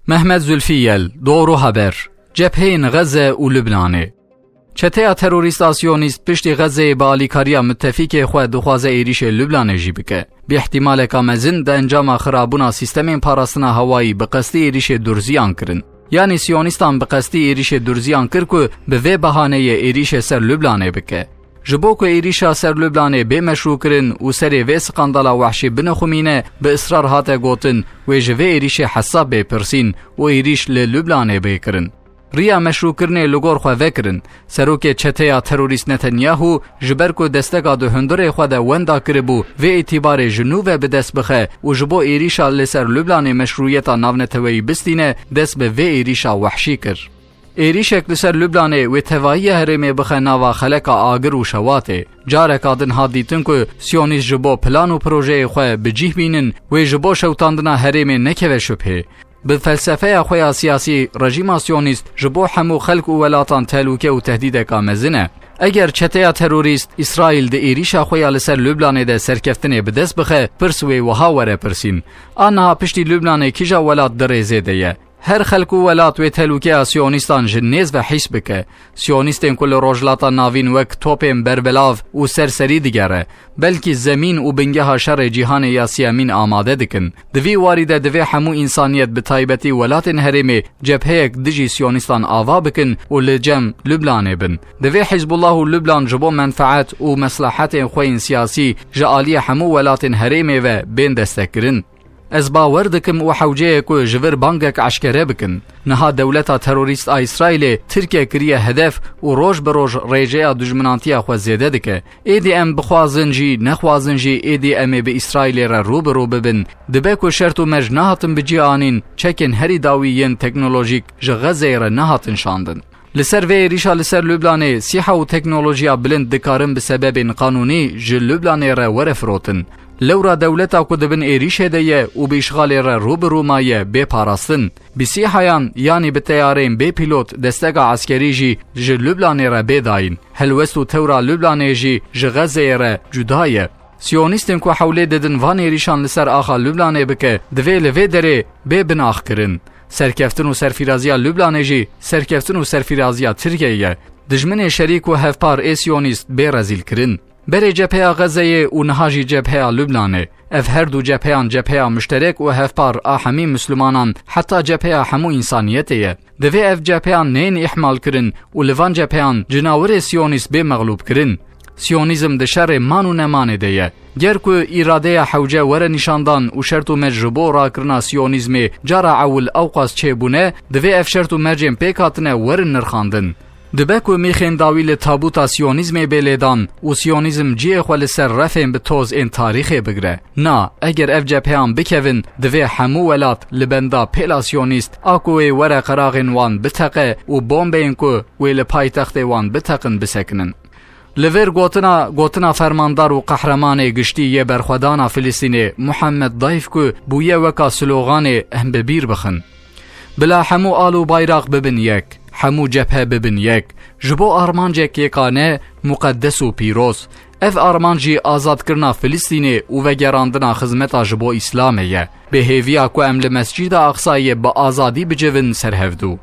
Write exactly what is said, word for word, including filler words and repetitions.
Mehmet Zülfiyel, Doğru Haber, Cepheyên Xezze û Lubnanê. Çeteya terorîst a Siyonîst piştî Xezzeyê bi alîkariya mitefîkê xwe dixwaze êrîşê Lubnanê jî bike. Bi îhtimaleka mezin di encama xirabûna sîstemên parastina hewayî bi qestî êrîşê durziyan kirin. Yanî Siyonîstan bi qestî êrîşê durziyan kir ku bi vê bahaneyê êrîşê ser Lubnanê bike. Ji bo ku êrîşa ser Lubnanê bê meşrûkirin û serê vê skandala wehşî binixumîne, bi israr hate gotin, wê ji vê êrîşê hesab bê pirsîn û êrîş li Lubnanê bê kirin. Riya meşrûkirinê li gor xwe vekirin. Serokê çeteya terorîst Netanyahu, ji ber ku desteka di hundirê xwe de wenda kiribû, vê îtîbarê ji nû ve bi dest bixe û ji bo êrîşa li ser Lubnanê meşrûyeta navneteweyî bistîne, dest bi vê êrîşa wehşî kir. Êrîşek li ser Lubnanê wê tevahiya herêmê bixe nava xeleka agir û şewatê. Careka din hat dîtin ku Siyonîst ji bo plan û projeyê xwe bi cih bînin, wê ji bo şewtandina herêmê nekeve şubhê. Bi felsefeya xwe ya siyasî, rejîma Siyonîst ji bo hemû xelk û welatan tehlûke û tehdîdeka mezin e. Eger çeteya terorîst Îsraîl di êrîşa xwe ya li ser Lubnanê de serkeftinê bi dest bixe, pirs wê wiha were pirsîn: A niha piştî Lubnanê kîja welat di rêzê de ye? Her xelk û welat wê tehlûkeya Siyonîstan ji nêz ve hîs bike. Siyonîstên ku li Rojhilata Navîn wek topên berbelav û serserî digere, belkî zemîn û bingeha şerê cîhanê ya siyemîn amade dikin. Di vî warî de divê hemû însaniyet, bi taybetî welatên herêmê, cepheyek dijî Siyonîstan ava bikin û li cem Lubnanê bin. Divê Hizbullah û Lubnan ji bo menfeet û meslahetên xwe yên siyasî ji aliyê hemû welatên herêmê ve bên destekkirin. Ez bawer dikim û hewce ye ku ji vir bangek eşkere bikin. Niha dewleta terorîst a Îsraîlê Tirkiye kiriye hedef û roj bi roj rêjeya dijminantiya xwe zêde dike. Êdî em bixwazin jî, nexwazin jî, êdî em ê bi Îsraîlê re rû bi rû bibin. Dibe ku şert û merc nehatin bi cih anîn, çekên herî dawî yên teknolojîk ji Xezzeyê re nehatin şandin. Li ser vê êrîşa li ser Lubnanê, sîha û teknolojiya bilind dikarin bi sebebên qanûnî ji Lubnanê re were firotin. Lewra dewleta ku di bin êrîşê de ye û bi îşxalê re rû bi rû maye, bê parastin. Bi sîhayan, yanî bi teyareyên bê pîlot, desteka eskerî jî ji Lubnanê re bê dayîn. Helwest û tewra Lubnanê jî ji Xezzeyê re cuda ye. Siyonîstên ku hewlê didin van êrîşan li ser axa Lubnanê bike, divê li vê derê bê binaxkirin. Serkeftin û serfîraziya Lubnanê jî serkeftin û serfîraziya Tirkiyeyê ye. Dijminê şerîk û hevpar ê Siyonîst bê rezîlkirin. Berê cepheya Xezeyê û niha jî cepheya Lubnanê. Ev her du cepheyan cepheya muşterek û hevpar a hemî Mislimanan, heta cepheya hemû însaniyetê ye. Divê ev cepheyan neyên îhmalkirin û li van cepheyan cinawirê Siyonîst bê mexlûbkirin. Siyonîzm di şerê man û nemanê de ye. Ger ku îradeya hewce were nîşandan û şert û merc ji bo rakirina Siyonîzmê cara ewil ewqas çêbûne, divê ev şert û mercên pêk hatine werin nirxandin. Dibe ku mîxên dawî li tabûta Siyonîzmê bê lêdan û Siyonîzm cihê xwe li ser refên bi toz ên tarîxê bigire. Na, eger ev cepheyan bikevin, divê hemû welat li benda pêla Siyonîst a ku wê were qeraxên wan biteqe û bombeyên ku wê li paytextê wan biteqin bisekinin. Li vir gotina, gotina fermandar û qehremanê giştî yê berxwedana Filistînê Muhammed Dayf ku bûye weka sloganê, em bi bîr bixin: Bila hemû al û bayraq bibin yek, hemû cephe bibin yek, ji bo armancek yekane, muqeddes û pîroz. Ev armanc jî azadkirina Filistînê û vegerandina xizmeta ji bo Îslamê ye. Bi hêviya ku em li Mescîda Aqsayê bi azadî bicivin ser hevdû.